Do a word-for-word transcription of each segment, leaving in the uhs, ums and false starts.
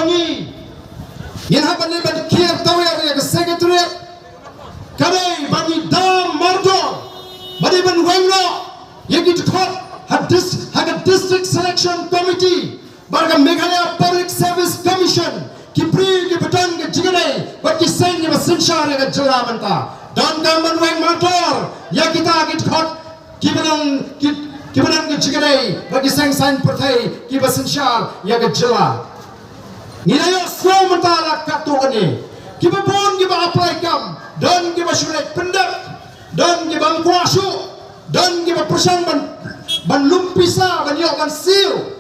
Ngin hap ban leit ban kiar tawiar ïa ka secretariat. Ka dei ban ïadon mardor, ba dei ban weng noh ïa ki dkhot ha dis-, ha ka District Selection Committee bad ka Meghalaya Public Service Commission, ki briew kiba don ka jingïadei bad ki seng kiba synshar ïa ka jylla mynta. Donkam ban weng mardor ïa kita ki dkhot kiba don ki, kiba don ka jingïadei bad ki seng saiñ pyrthei kiba synshar ïa ka jylla. Ngi la ïohsngew mynta la katto katne, kiba bun kiba apply kam, don kiba shu leit pyndep, don kiba ym kwah shuh, don kiba pyrshang ban, ban lum pisa ban ïoh ban siew.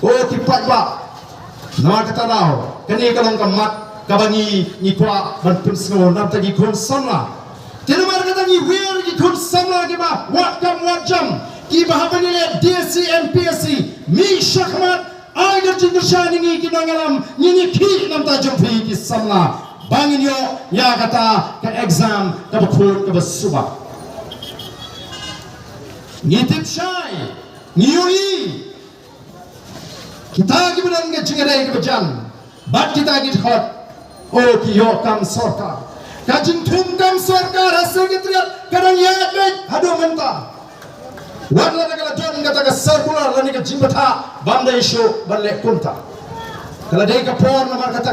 O ki paidbah, namar kata daw kane ka long ka mat kaba ngi, ngi kwah ban pynsngew na bynta ki khun samla. Te namar kata ngi wiar ki khun samla kiba wad kam wad jam, kiba hap ban ïaleh D S C M P S C, mih shakhmat, ai ka jingkyrshan ïa ngi ki nongïalam, ngin ïakhih na bynta jong phi ki samla, ba ngin ïoh ïa kata ka exam kaba khuid kaba suba. Ngi tip shai, ngi ïohi, kita kiba don ka jingïadei kaba jan bad kita ki dkhot, o ki ïoh kam sorkar. Ka jingthung kam sorkar ha Secretariat ka dang ïaid beit haduh mynta. Wat lada ka la don kata ka circular lane ka jingbatai, bym dei shuh ban leh kumta. Ka la dei ka por namar kata